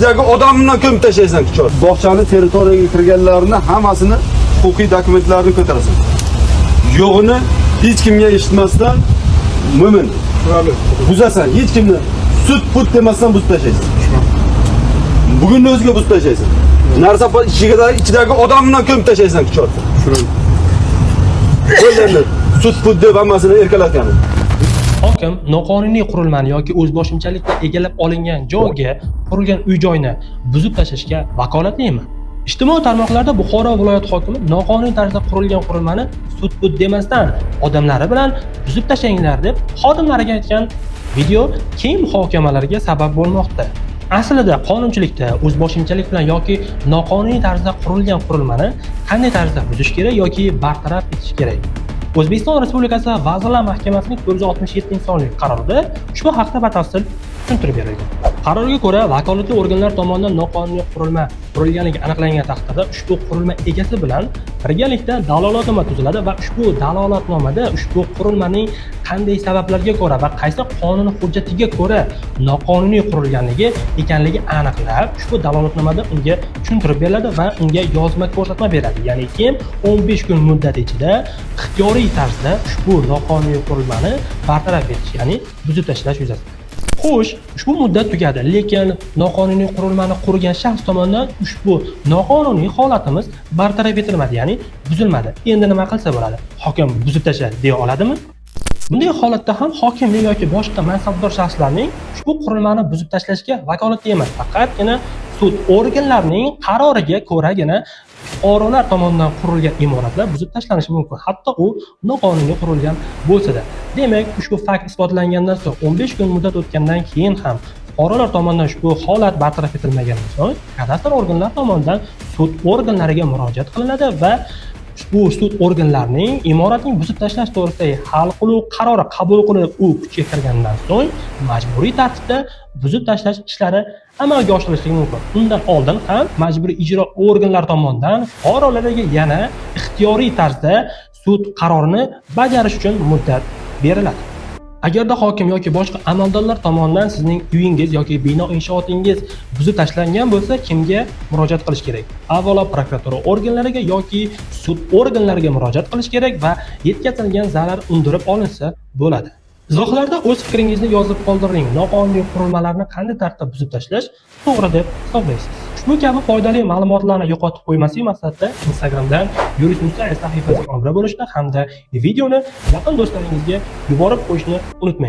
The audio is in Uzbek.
Ichidagi odam bilan ko'mib tashlaysan, kuchor. Bog'chani territoriyaga kirganlarni hammasini huquqiy dokumentlarini ko'tarasan. Yo'g'ini hech kimga eshitmasdan, mo'min, buzasan, hech kimni sud put demasdan buzib tashlaysan. Bugunni o'ziga buzib tashlaysan. Narsa ichidagi odam bilan ko'mib tashlaysan, kuchor. Bo'ldi endi. Sud put deb hammasini erkalatgani. Hokim noqonuniy qurilmani yoki o'zboshimchalikda egallab olingan joyga qurilgan uy-joyni buzib tashlashga vakolatlimi? Ijtimoiy tarmoqlarda Buxoro viloyat hokimi noqonuniy tarzda qurilgan qurilmani sud-put demasdan odamlari bilan buzib tashlanglar deb xodimlariga aytgan video keng muhokamalarga sabab bo'lmoqda. Aslida qonunchilikda o'zboshimchalik bilan yoki noqonuniy tarzda qurilgan qurilmani qanday tarzda buzish kerak yoki bartaraf etish kerak? O'zbekiston Respublikasi Vazirlar Mahkamasining 467-sonli qarorida ushbu haqda batafsil tushuntirib berilgan. Qarorga ko'ra, vakolatli organlar tomonidan noqonuniy qurilma qurilganligi aniqlangan taqdirda ushbu qurilma egasi bilan birgalikda dalolatnoma tuziladi va ushbu dalolatnomada ushbu qurilmaning qanday sabablarga ko'ra va qaysi qonun hujjatiga ko'ra noqonuniy qurilganligi ekanligi aniqlab, ushbu dalolatnomada unga tushuntirib beriladi va unga yozma ko'rsatma beradi. Ya'ni keyin 15 kun muddat ichida ixtiyoriy tarzda ushbu noqonuniy qurilmani bartaraf etish, ya'ni buzib tashlash yuzasidan. Xo'sh, ushbu muddat tugadi, lekin noqonuniy qurilmani qurgan shaxs tomonidan ushbu noqonuniy holatimiz bartaraf etilmadi, ya'ni buzilmadi. Endi nima qilsa bo'ladi? Hokim buzib tashla deya oladimi? Bunday holatda ham hokimlik yoki boshqa mansabdor shaxslarning ushbu qurilmani buzib tashlashga vakolati emas, faqatgina sud organlarining qaroriga ko'ragina fuqarolar tomonidan qurilgan imoratlar buzib tashlanishi mumkin, hatto u noqonuniy qurilgan bo'lsa-da. Demak, ushbu fakt isbotlangandan so'ng 15 kun muddat o'tgandan keyin ham fuqarolar tomonidan ushbu holat bartaraf etilmagandan so'ng kadastr organlari tomonidan sud organlariga murojaat qilinadi va ushbu sud organlarining imoratning buzib tashlash to'g'risidagi hal qiluv qarori qabul qilinib, u kuchga kirgandan so'ng majburiy tartibda buzib tashlash ishlari amalga oshirishligi mumkin. Undan oldin ham majburiy ijro organlari tomonidan fuqarolarga yana ixtiyoriy tarzda sud qarorini bajarish uchun muddat beriladi. Agarda hokim yoki boshqa amaldorlar tomonidan sizning uyingiz yoki bino inshootingiz buzib tashlangan bo'lsa, kimga murojaat qilish kerak? Avvalo prokuratura organlariga yoki sud organlariga murojaat qilish kerak va yetkazilgan zarar undirib olinsa bo'ladi. Izohlarda o'z fikringizni yozib qoldiring. Noqonuniy qurilmalarni qanday tartibda buzib tashlash to'g'ri deb hisoblaysiz? Ushbu kabi foydali ma'lumotlarni yo'qotib qo'ymaslik maqsadida Instagramdan Yurist Musayev sahifasiga obuna bo'lishni hamda videoni yaqin do'stlaringizga yuborib qo'yishni unutmang.